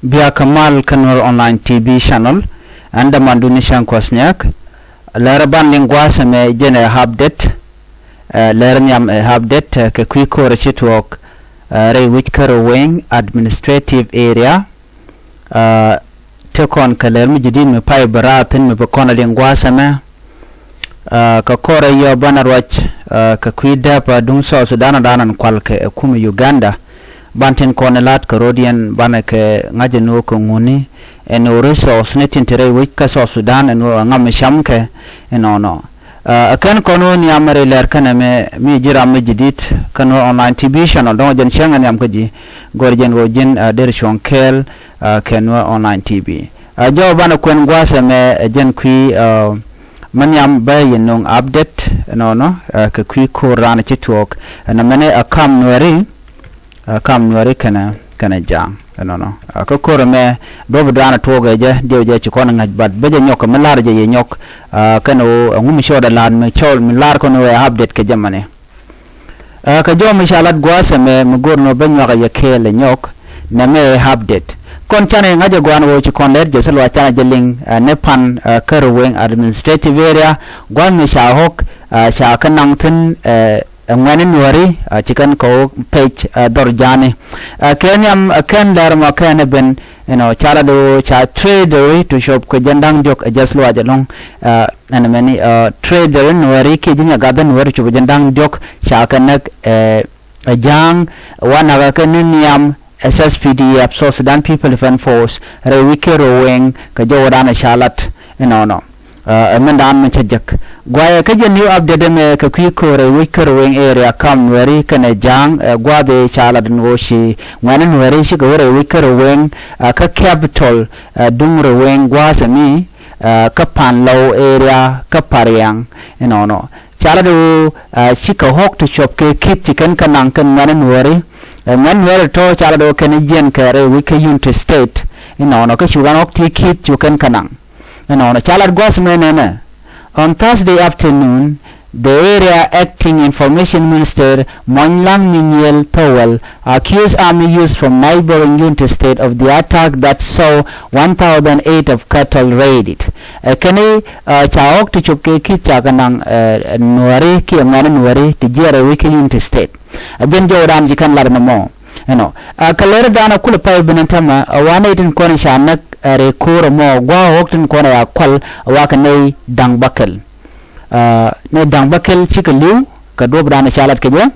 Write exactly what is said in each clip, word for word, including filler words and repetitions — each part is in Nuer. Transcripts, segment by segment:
Bia kä mal kä Nuer Online T V channel. Ɛn dämandu ni cäŋ kuɔth niak. Lɛr ban liŋ gua̱a̱th ɛmɛ jɛn ɛ update. Ɛ, lɛr nhiam ɛ update, ɛ, kɛ kui̱ ko̱r ɛ ci tuɔɔk, ɛ, rɛy wi̱c kä Ruweng Administrative Area. Ɛ, te kɔn kɛ lɛr mi jadid mi pay bä raar thi̱n mi bi kɔn a liŋ gua̱a̱th ɛmɛ. Ɛ, kɛ kɔrɛ yɔ banɛ ruac, ɛ, kɛ kui̱ dɛp, ɛ, duŋ South Sudan ɛ da̱a̱n ɛn kual kɛ ɛ kumɛ Uganda. Ban tin kɔn ɛ la̱t kɛ ro̱d yɛn banɛ kɛ ŋa̱c ɛn ɣöö kɛ ŋuni ɛn ɣöö resource ni tin te rɛy wec kä South Sudan ɛn ɣöö ɛ ŋam ɛ cam kɛ ɛnɔnɔ. Ɛ, ɛ kɛn kɔn ɣöö nhiam rɛy lɛr kɛnɛ mɛ mi ji̱ ram mi jadid kä Nuer Online T V channel dɔ̱ŋ ɛ jɛn cäŋ ɛ nhiam kä ji̱. Gɔr jɛn ɣöö ji̱n, ɛ, der cuɔ̱ŋ kɛɛl, ɛ, kɛ Nuer Online T V. Ɛ, jɔw banɛ kuɛn gua̱a̱th ɛmɛ ɛ jɛn kui̱, ɛ, mi nhiam bä yɛ no̱o̱ŋ update ɛnɔnɔ, ɛ, kɛ kui̱ ko̱r raan ci tuɔɔk. Ɛn ɛmɛni ɛ kam Nuɛri, ɛ, kam Nuɛri kɛnɛ, kɛnɛ Ja̱a̱ŋ ɛnɔnɔ. Ɛ, kä ko̱r ɛmɛ duɔ̱p raan tuɔɔk ɛ jɛ diɛw jɛ ci kɔn ŋa̱c, but bä jɛ nyɔk kɛ mi la̱r jɛ yɛ nyɔk, ɛ, kɛnɛ ɣöö ɛŋu mi cɔɔdɛ la̱r mi cɔɔl mi la̱r kɔn ɣöö ɛ update kɛ jɛ mɛni. Ɛ, kɛ jɔw mi ca lat gua̱a̱th ɛmɛ mi go̱r nɔ bä nyuak ɛ yɛ kɛɛl ɛ nyɔk nɛmɛ ɛ update. Kɔn canɛ ŋa̱c ɛ gua̱a̱n ɣöö ci kɔn lɛr jɛ thil wa canɛ jɛ liŋ, ɛ, ni pan, ɛ, kä Ruweng Administrative Area gua̱a̱th mi ca ɣɔ̱k, ɛ, ca kä naŋ thi̱n, ɛ, ɛ ŋuɛ̈ni Nuääri, ɛ, ci kɛn kɛ ɣöö pec, ɛ, dhɔr ja̱a̱ni. Ɛ, kɛ nhiam, ɛ, kɛn lɛr mɔ kɛn ɛ ben, you know, ca lat ɣöö ca trader ti cop kɛ jɛn da̱ŋ diɔ̱k ɛ jɛth luaac ɛlɔ̱ŋ, ɛ, ɛn mɛni, ɛ, trader in Nuääri kiɛ ji̱ nyɛ gath in Nuääri cop jɛn da̱ŋ diɔ̱k ca kɛ näk, ɛ, ɛ Ja̱a̱ŋ, wa nakä kɛ ni nhiam S S P D F, South Sudan People Defense Force, rɛy wi̱c kä Ruweng kɛ jɔwdan ɛ ca lat inɔnɔ. Ɛ, ɛ mɛn daan mɛ cä jek. Guayɛ kä jɛ new update ɛmɛ kɛ kui̱ ko̱r rɛy wi̱c kä Ruweng area kam Nuääri kɛnɛ Ja̱a̱ŋ, ɛ, gua̱a̱th ɛ ca lat in ɣöö ci ŋuɛ̈ni Nuääri cikɛ wä rɛy wi̱c kä Ruweng, ɛ, kä capital, ɛ, duŋ Ruweng gua̱a̱th ɛmi, ɛ, kä Panlɔw area kä Pariang inɔnɔ. Ca lat ɣöö, ɛ, cikɛ ɣɔ̱k ti cuɔp kɛ ki̱th ci kɛn kä naŋ kɛn ŋuɛ̈ni Nuääri. Ɛ, ŋuɛ̈ni Nuääri tɔ̱ ca lat ɣöö kɛn jiɛn kɛ rɛy wi̱c kä Unity State inɔnɔ kä cu kɛn ɣɔ̱k ti ki̱th cu kɛn kä naŋ. Ɛnɔnɔ ca lat gua̱a̱th mɛ nɛnɛ. On Thursday afternoon, the area acting information minister Monylang Minyiel Thowel accused army youths from neighboring Unity State of the attack that saw one thousand eight of cattle raided. Ɛ kɛn i̱, ɛ, ca ɣɔ̱k ti cop kɛ ki̱th ca kɛ naŋ, ɛ, Nuääri kiɛ ŋuɛ̈ni Nuääri ti jiɛɛr ɛ wi̱c kä Unity State. Ɛ jɛn jɔwdan ci kɛn lat ɛn ɛmɔ. Ɛnɔ. Ɛ kɛ lɛr dan ɛ kulɛ pay ben ɛn tämɛ, ɛ wa nɛy tin kɔn ca näk, ɛ, rɛy ko̱r ɛmɔ, gua̱a̱k ɣɔ̱k tin kɔn ɛ ya kual, ɛ wa kɛ nɛy da̱ŋ bäkɛl. Ɛ, nɛy da̱ŋ bäkɛl cikɛ li̱w kɛ duɔ̱p dan ɛ ca lat kɛ jɛ.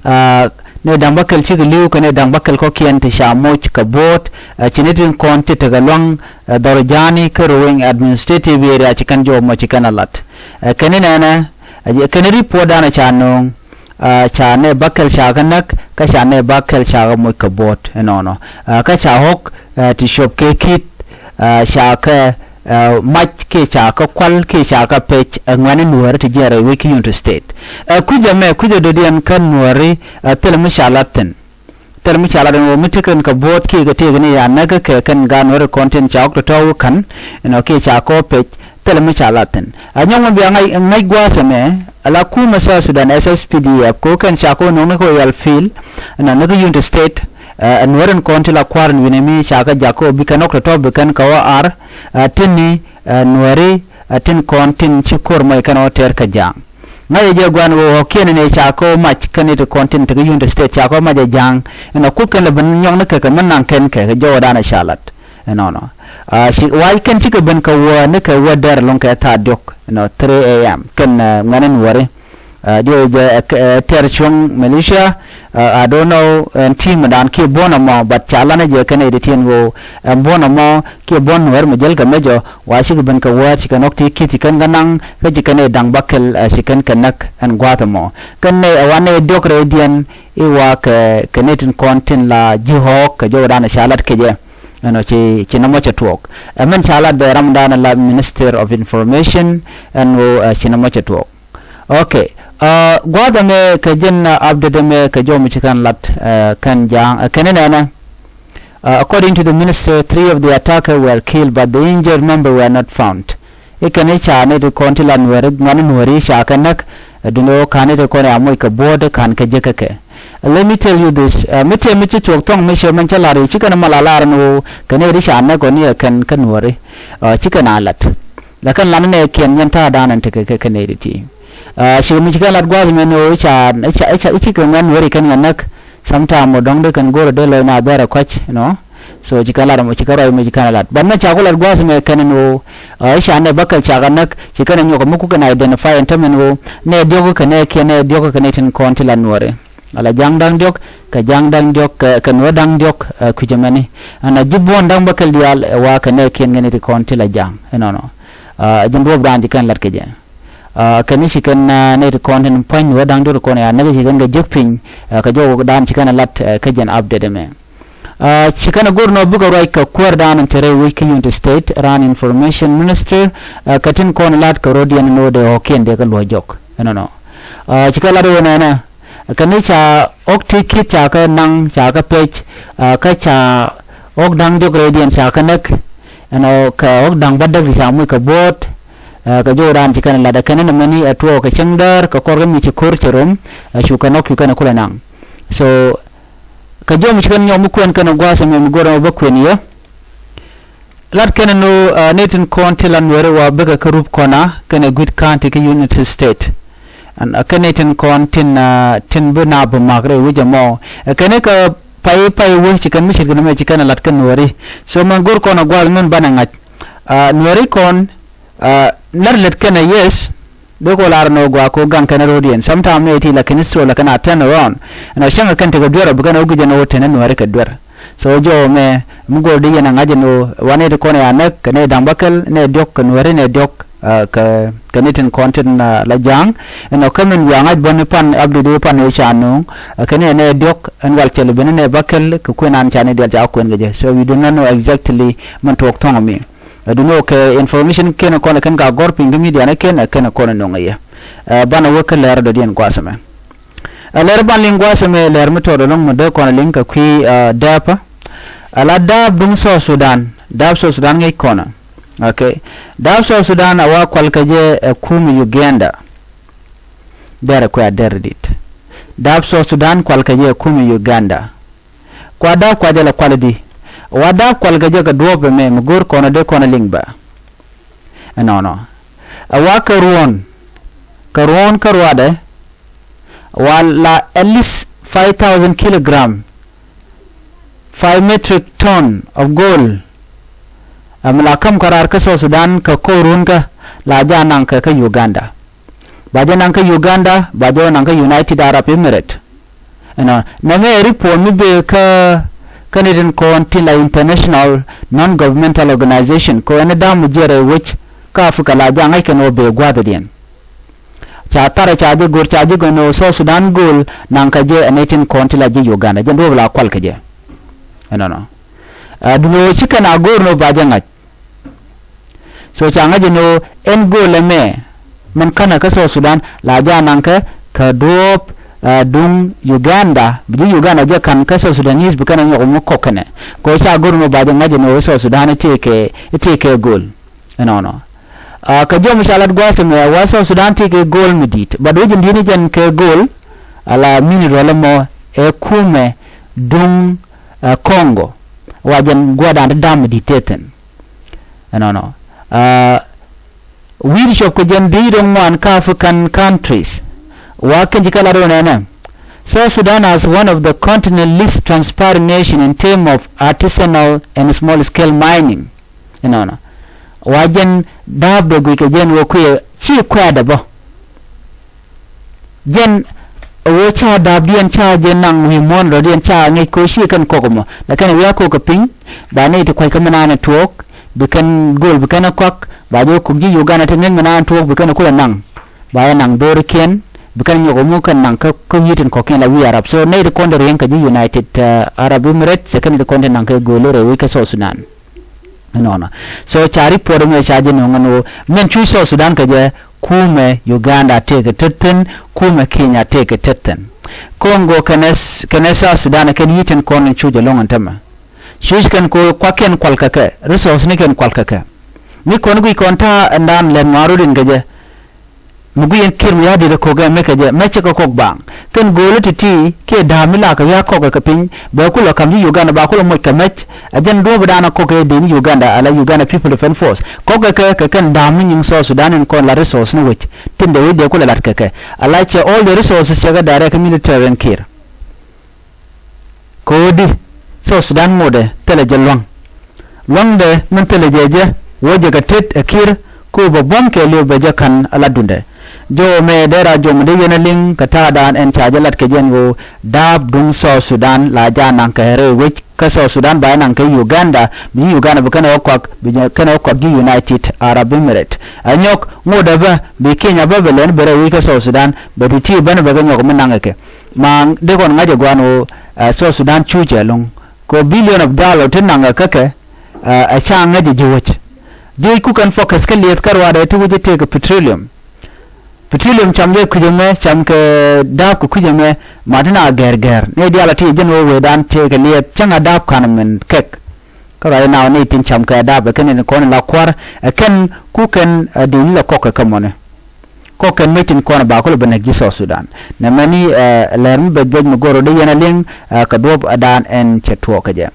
Ɛ, nɛy da̱ŋ bäkɛl cikɛ li̱w kɛ nɛy da̱ŋ bäkɛl kɔ̱kiɛn ti ca moc kɛ bo̱o̱t, ɛ, ci nɛy tin kɔn ti tekɛ lua̱ŋ, ɛ, dhɔr ja̱a̱ni kä Ruweng Administrative Area ci kɛn jɔw mɔ ci kɛn a lat. Ɛ, kɛn i̱ nɛnɛ, ɛ, kɛn i̱ report dan ɛ ca nööŋ, ɛ, ca nɛy bäkɛl ca kɛ näk, kä ca nɛy bäkɛl ca kɛ moc kɛ bo̱o̱t inɔnɔ. Ɛ, kä ca ɣɔ̱k, ɛ, ti cop kɛ ki̱th, ɛ, ca kɛ, ɛ, mac kiɛ ca kɛ kual kiɛ ca kɛ pec, ɛ, ŋuɛ̈ni Nuääri ti jiɛɛr ɛ wi̱c kä Unity State. Ɛ, kui̱c ɛmɛ, kui̱c ɛ dɔ̱diɛn kä Nuääri, ɛ, thilɛ mi ca lat thi̱n. Thilɛ mi ca lat ɛn ɣöö mi tekɛn kɛ bo̱o̱t kiɛ kɛ tëëkɛ ni ya näk kɛ kɛn gaat Nuääri kɔn tin ca ɣɔ̱k tɔ̱tɔ̱ wä ka̱n, you know, kiɛ ca kɔ pec, thilɛ mi ca lat thi̱n. Ɛ nyɔk mi bia ŋa̱c, ŋa̱c gua̱a̱th ɛmɛ, ala kumɛ South Sudan S S P D F, kɛ ɣöö kɛn ca kɔ nöŋ ni kɛ ɣöö yal field, you know, ni kä Unity State, ɛ, ɛ Nuääri kɔn ti la kua̱r in wi̱nɛ mi ca kɛ jak kɛ ɣöö bi kɛn ɣɔ̱k tɔ̱tɔ̱ bi kɛn kɛ wä ar, ɛ, tin ni, ɛ, Nuääri, ɛ, tin kɔn tin ci ko̱r mɔc kɛn ɣɔ̱k tɛɛr kɛ Ja̱a̱ŋ. Ŋa̱cä jɛ gua̱n ɣöö ɣɔ̱kiɛn ni ca kɔ mac kɛn ni ti kɔn tin ti kä Unity State ca kɔ mac ɛ Ja̱a̱ŋ. Ɛn a kuk kɛn lɛ ben nyɔk ni kɛ kɛ mi naŋ kɛn kɛ kɛ jɔwdan ɛ ca lat. Ɛnɔnɔ. Ɛ, ci, wac kɛn cikɛ ben kɛ wä ni kɛ wä dɛr ɛlɔ̱ŋ kɛ thaar diɔ̱k, you know, three A M. Kɛn, ɛ, ŋuɛ̈ni Nuääri. Ɛ, jɔw jɛ, ɛ, ɛ, tɛr cuɔ̱ŋ militia, ɛ, I don't know, ɛn team dan kiɛ buɔ̱n ɛmɔ, but ca lanɛ jɛ kɛn ɛ di tiɛn ɣöö, ɛn buɔ̱n ɛmɔ, kiɛ buɔ̱n Nuäär mi jäl kɛ mecɔ, wa cikɛ ben kɛ wäär cikɛ nɔk ti ki̱th ci kɛn kɛ naŋ, kä ci kɛn ɛ da̱ŋ bäkɛl, ɛ, ci kɛn kɛ näk ɛn gua̱a̱th ɛmɔ. Kɛn nɛ ɛ wa nɛ diɔ̱k rɛydiɛn i̱ wa kɛ, kɛ nɛ tin kɔn tin la ji̱ ɣɔ̱ɔ̱k kɛ jɔwdan ca lat kɛ jɛ. Ɛnɔ ci, ci nɔmɔ cɛ tuɔɔk. Ɛ mɛn ca lat bɛ ramdan la Minister of Information, ɛn ɣöö, ɛ, ci nɔmɔ cɛ tuɔɔk. Okay. Ɛ, gua̱a̱th ɛmɛ kɛ jɛn, ɛ, update ɛmɛ kɛ jɔw mi ci kɛn lat, ɛ, kɛn Ja̱a̱ŋ, ɛ, kɛn inɛnɛ. Ɛ, according to the minister, three of the attacker were killed, but the injured member were not found. I̱ kɛn i̱ ca ni ti kɔn ti la Nuääri, ŋuɛ̈ni Nuääri ca kɛ näk, ɛ, duundɛ ɣöö ka̱n i̱ ti kɔn ɛ amoc kɛ buɔ̱ɔ̱t ka̱n kɛ jek kɛ kɛ. Let me tell you this. Mi tëë mi ci thuɔ̱k thɔ̱ŋ mi cɛ mɛn cä lar i̱ ci kɛn mal a lar ni ɣöö kɛ nɛy ti ca näk ɔ ni ɛ kɛn kä Nuääri. Ci kɛn a lat. Lakin lan nɛɛkiɛn nyɛn ta̱a̱ da̱a̱n ɛn tekɛ kɛ kɛ nɛy ti ti. Ci mi ci kɛn lat gua̱a̱th mɛn ɣöö i̱ ca i̱ ca i̱ ci kɛ ŋuɛn Nuääri kɛn kɛ näk. Sometime ɔ dɔ̱ŋ dee kɛn go̱o̱rɛ dee lɔc na dhɛrɛ kɔc, you know. So ci kɛn lat ɛmɔ ci kɛn ruac mɛ ci kɛn lat. But mɛn ca ku lat gua̱a̱th mɛ kɛn ɛn ɣöö i̱ ca nɛ bäkɛl ca kɛ näk ci kɛn ɛ nyuɔk ɛmɛ ku kɛn identify ɛn tämɛ ɛn ɣöö nɛy diɔ̱k kɛ nɛɛkiɛn nɛy diɔ̱k kɛ nɛy tin kɔn ti la Nuääri. Ala ja̱a̱ŋ da̱ŋ diɔ̱k kɛ ja̱a̱ŋ da̱ŋ diɔ̱k kɛ nuäär da̱ŋ diɔ̱k. Kui̱c ɛmɛni ɛn a ji̱ buɔ̱n da̱ŋ bäkɛl diaal ɛ wa kɛ nɛɛkiɛn kɛn ti kɔn ti la ja̱a̱ŋ ɛnɔnɔ. Jɛn duɔ̱ɔ̱p da̱a̱n ci kɛn lat kɛ jɛ. Kɛn ci kɛn nɛy ti kɔn tin pua̱ny nuäär da̱ŋ diɔ̱k ti kɔn ya näk ci kɛn kɛ jek piny. Kɛ jɔwdan ci kɛn lat kɛ jɛn update ɛmɛ. Ci kɛn a go̱r nɔ bikɛ ruac kɛ kuäärdan in te rɛy wec kä Unity State raan Information Minister. Kɛ tin kɔn lat kɛ ro̱diɛn ni wä dee ɣɔ̱kiɛn dee kɛ luɔ̱c jɔk ɛnɔnɔ. Ci kɛ lat wä nɛnɛ kɛ ni ca ɣɔ̱k ti ki̱th ca kɛ naŋ ca kɛ pec. Kä ca ɣɔ̱k da̱ŋ diɔ̱k rɛydiɛn ca kɛ näk ɛnɔ kɛ ɣɔ̱k da̱ŋ bädäk ti ca muc kɛ buɔ̱ɔ̱t. Kɛ jɔw raan ci kɛn lat ɛ kɛn ni mɛni ɛ tuɔɔk kɛ cäŋ däär kɛ kɔr kɛ mi ci ko̱r cɛ rom. Cu kɛ nɔk cu kɛn kulɛ naŋ. So kɛ jɔm ci kɛn nyɔk mi kuɛn kɛn gua̱a̱th ɛmɛ mi go̱r ɛmɛ bä kuɛn yɛ. Lat kɛn ni nɛy tin kɔn ti la Nuääri wa bikɛ kä rup kɔna kɛn ɛ Gwi̱i̱t County kä Unity State. Kɛn nɛy tin kɔn tin tin bi na bi mak rɛy wi̱c ɛmɔ. Kɛn kɛ pay pay wä ci kɛn mi ce̱tkɛ ni mɛ ci kɛn lat kɛn Nuääri. So mɛn go̱r kɔn ɛ gua̱a̱th mɛn banɛ ŋa̱c. Nuääri kɔn Nɛr lät kɛnɛ yes. Dee kɔ lar nɔ gua kɔ gaŋ kɛnɛ ro̱diɛn. Sometime nɛ iti lakin i̱ throw lakin a turn around. Ɛn ɔ cäŋ kɛn tekɛ duer ɔ bi kɛn ɔ guic ɛn ɔ tɛn ɛ nuɛɛri kɛ duer. So jɔw mɛ mi go̱r di yɛn a ŋa̱c ɛn ɔ wanɛ ti kɔn ɛ a näk kɛ nɛ da̱ŋ bäkɛl nɛ diɔ̱k kɛ nuɛɛri nɛ diɔ̱k. Kɛ kɛ ni tin kɔn tin la ja̱a̱ŋ. Ɛn ɔ kä min wiaa ŋa̱c bäni pan update pan ɛ ca nuŋ. Kɛ ni ɛ nɛ diɔ̱k ɛn wal cɛl ben nɛ bäkɛl kɛ kuën an ca ni dial ca kuën kɛ jɛ. So we do not know exactly min tuɔɔk thɔ̱ŋ mi. Ɛ duŋni ɔ kɛ information kiɛn kɔn ɛ kɛn ka gɔr piny kä media ni kiɛn ɛ kɛn kɔn ɛ no̱ŋ ɛ yɛ. Ɛ banɛ wä kä lɛr dɔ̱diɛn gua̱a̱th ɛmɛ. Ɛ lɛr ban liŋ gua̱a̱th ɛmɛ lɛr mi tɔɔt ɛlɔ̱ŋ mi dee kɔn ɛ liŋ kɛ kui̱ ɛ dääpä. Ɛ la dääp duŋ South Sudan dääp South Sudan ŋi̱i̱c kɔn ɛ. Okay. Dääp South Sudan ɛ wa kual kɛ jɛ ɛ kum Uganda. Dɛr ɛ kuɛ a dɛr dit. Dääp South Sudan kual kɛ jɛ ɛ kum Uganda. Kua da̱a̱p kua jɛ lɛ kual di. Wa da̱a̱p kual kɛ jɛ kɛ duɔ̱ɔ̱p ɛmɛ mi go̱o̱r kɔn ɛ dee kɔn ɛ liŋ bä. Ɛnɔnɔ. Ɛ wa kɛ ruɔ̱n. Kɛ ruɔ̱n kä ruadɛ. Wa la at least five thousand kilogram. Five metric ton of gold. Ɛm la käm kɛ raar kä South Sudan kɛ ko̱r runkä la ja̱ naŋ kɛ kä Uganda. Ba jɛ naŋ kä Uganda, ba jɛ wä naŋ kä United Arab Emirates. Ɛnɔ nɛmɛ ɛ report mi bee kä kä ni tin kɔn tin la international non-governmental organization kɛ ɛn da̱a̱m mi jiɛɛr ɛ wec kä Africa la ja̱ ŋa̱c kɛn wä bee gua̱a̱thdiɛn. Ca tharɛ ca jɛ go̱r ca jɛ go̱r ni wä South Sudan go̱o̱l naŋ kä jɛ ɛn tin kɔn tin la jɛ Uganda jɛ duɔ̱ɔ̱p la kual kä jɛ. Ɛnɔnɔ. Ɛ duŋ wä ci kɛn a go̱r ni wä ba jɛ ŋa̱c. So ca ŋäc ɛn ɣöö ɛn go̱o̱l ɛmɛ min känɛ kä South Sudan la ja̱ naŋ kɛ kɛ duɔ̱ɔ̱p. Duŋ Uganda bi ji̱ Uganda jɛ ka̱n kä South Sudanese bi kɛn ɛ nyɔk mi kɔk kɛnɛ. Kɛ ɣöö ca go̱r ɛn ɣöö ba jɛ ŋäc ɛn ɣöö South Sudan ɛ tëë kɛ ɛ tëë kɛ go̱o̱l. Ɛnɔnɔ. Kä jɔm ca lat gua̱a̱th ɛmɛ wa South Sudan tëë kɛ go̱o̱l mi di̱i̱t but wec in di̱i̱t ni jɛn kɛ go̱o̱l. Ala mineral ɛmɔ ɛ kumɛ duŋ Congo wa jɛn gua̱a̱dan ti da̱a̱m mi di̱i̱t tëë thi̱n. Ɛnɔnɔ. Wi̱i̱ ti cop kɛ jɛn dhiec rɛ ŋuan kä African countries. Wa kɛn ci kɛ lat rɔ nɛnɛ. South Sudan as one of the continent least transparent nation in term of artisanal and small scale mining. Ɛnɔnɔ. Wa jɛn da̱a̱p dɔ guic kɛ jɛn wä kuiɛ ci kuɛɛdɛ bä. Jɛn ɛ wee ca da̱a̱pdiɛn ca jɛ naŋ wi̱i̱ muɔ̱ɔ̱n rɔ̱diɛn ca ŋi̱c ko̱ ci kɛn kɔk ɛmɔ. Lakin ɛ wi̱i̱ a ko̱k kɛ piny ba nɛy ti kua̱c kä mi naan ɛ tuɔɔk bi kɛn go̱o̱l bi kɛn ɛ kɔak ba jɛ wä kuk ji̱ Uganda ti ŋi̱c mi naan tuɔɔk bi kɛn ɛ kulɛ naŋ. Ba jɛ naŋ dho̱rikiɛn bi kɛn nyɔk ɛmɔ kɛn naŋ kä wi̱i̱ tin kɔ̱kiɛn la wi̱i̱ Arab. So nɛy ti kɔn dee riɛŋ kɛ ji̱ United Arab Emirates ɛ kɛn ti kɔn ti naŋ kɛ go̱o̱l rɛy wec kä South Sudan. Ɛnɔnɔ. So ca report ɛmɛ ca jɛ nöŋ ɛn ɣöö mɛn cuc South Sudan kɛ jɛ kumɛ Uganda tëëkɛ tethin kumɛ Kenya tëëkɛ tethin. Congo kɛnɛ kɛnɛ South Sudan kɛn yi̱tɛn kɔn in cuc ɛlɔ̱ŋ ɛn tämɛ. Cuc kɛn kɛ ɣöö kuakiɛn kual kɛ kɛ resource ni kɛn kual kɛ kɛ. Mi kɔn guic kɔn ta̱a̱ ɛn daan lɛt ŋuan rot in kɛ jɛ. Mi guic ɛn Kiir mi ya̱a̱ di̱t ɛ ko̱k ɛ mekɛ jɛ mɛc cɛ kɛ kɔk baaŋ. Kɛn go̱o̱li ti̱ti̱ kiɛ da̱a̱p mi la kɛ wi̱i̱ a kɔk ɛ kɛ piny bɛ kulɛ ka̱m ji̱ Uganda ba kulɛ moc kɛ mɛc. Ɛ jɛn duɔ̱ɔ̱p dan ɛ kɔk ɛ deni Uganda ala Uganda People Defence Force. Kɔk ɛ kɛ kɛ kɛn da̱a̱p mi nyiŋ South Sudan in kɔn la resource ni wec. Tin dee wec dee kulɛ lat kɛ kɛ. Ala cɛ all the resources cɛ kɛ direct military in Kiir. Kɛ ɣöö di South Sudan ŋotdɛ thilɛ jɛ lua̱ŋ. Lua̱ŋdɛ min thilɛ jɛ jɛ wä jɛ kɛ tet ɛ Kiir kɛ ɣöö bɛ buɔ̱m kɛɛliw bɛ jɛ ka̱n a lat dundɛ. Jɔw ɛmɛ dee ra jɔw mi dee yɛn a liŋ kɛ ta̱a̱dan ɛn ca jɛ lat kɛ jɛn ɣöö da̱a̱p duŋ South Sudan la ja naŋ kɛ rɛy wec kä South Sudan ba jɛ naŋ kɛ Uganda bi ji̱ Uganda bi kɛn ɛ wä kuak bi jɛ kɛn ɛ wä kuak ji̱ United Arab Emirates. Ɛ nyɔk ŋotdɛ bä bi Kenya bä bɛ lɛn bɛ rɛy wec kä South Sudan bɛ ti ti bänɛ bɛ kɛ nyɔk mi naŋ kɛ kɛ. Ma dee kɔn ŋa̱c ɛ gua̱n ɣöö ɛ South Sudan cuucɛ ɛlɔ̱ŋ kɛ billion of dollar ti naŋ ɛ kä kɛ ɛ ca ŋa̱c ɛ ji̱ wec. Ji̱ wec kukɛn focus kä lieth kä ruaadɛ ti wec ɛ tëëk ɛ petroleum. Petroleum cam jɛ kui̱c ɛmɛ cam kɛ da̱a̱p kɛ kui̱c ɛmɛ ma ti na gɛr gɛr ni diaal a ti jɛn ɣöö wecdan tëëk ɛ lieth cäŋ a da̱a̱p ka̱n min kɛk. Kä ruaadɛ na ɣöö ni tin cam kɛ da̱a̱p ɛ kɛn in kɔn in la kua̱r ɛ kɛn kukɛn ɛ dee ni la kɔk kɛ kä mɔni. Kɔk kɛn mec tin kɔn ba kulɛ bɛ näk ji̱ South Sudan. Nɛmɛ ni ɛ lɛr mi bɛc bɛc mi goro dee yɛn a liŋ ɛ kɛ duɔ̱p ɛ daan ɛn cɛ tuɔɔk kɛ jɛ.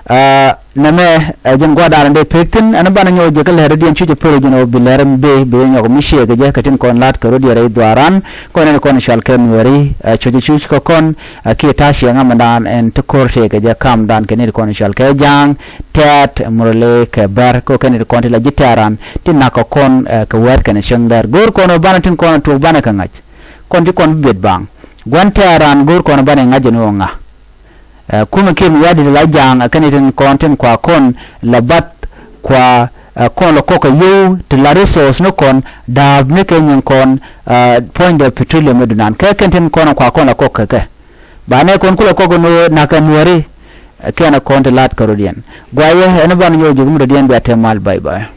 Ɛ nɛmɛ ɛ jɛn gua̱a̱r daan dee pek thi̱n ɛn banɛ nyɔk jɛ kä lɛr diɛn cuc ɛ pek ji̱n ɔ bi lɛr mi bee bi nyɔk mi ciɛ kɛ jɛ kɛ tin kɔn la̱t kɛ rot yɛ rɛy dhuaaran kɔn ɛn kɔn cual kɛ nuɛri ɛ cuc cuc kɛ kɔn ɛ kiɛ ta̱a̱ ciɛ ŋa̱mɛ daan ɛn ti ko̱r tëëk kɛ jɛ kam daan kɛ ni ti kɔn cual kɛ ja̱a̱ŋ. Tɛ̈t Murle kɛ Bär kɛ kɛn ti kɔn ti la ji̱ tɛ̈ran ti nak kɛ kɔn ɛ kɛ wɛ̈r kɛn cäŋ dɛr go̱o̱r kɔn ɛ banɛ tin kɔn ɛ tuɔɔk banɛ kɛ ŋa̱c. Kɔn ti kɔn bi biɛt baaŋ gua̱n tɛ̈ran go̱o̱r kɔn ɛ banɛ ŋa̱c ɛn ɣöö ŋa̱. Ɛ kumɛ Kiir mi ya̱a̱ di̱t la ja̱a̱ŋ ɛ kɛn tin kɔn tin kua kɔn la bath kua ɛ kɔn la kɔk kɛ yio̱w ti la resource ni kɔn da̱a̱p ni kɛ nyin kɔn ɛ puɔ̱nydɛ petroleum ɛ dunan kɛ kɛn tin kɔn kua kɔn la kɔk kɛ kɛ. Ba nɛ kɔn kulɛ kɔk ni nak kɛ nuɔri. Kɛn kɔn ti la̱t kärɔ̱diɛn guayɛ ɛn ban nyɔk ji̱ mi dɔ̱diɛn bia te mal bye bye.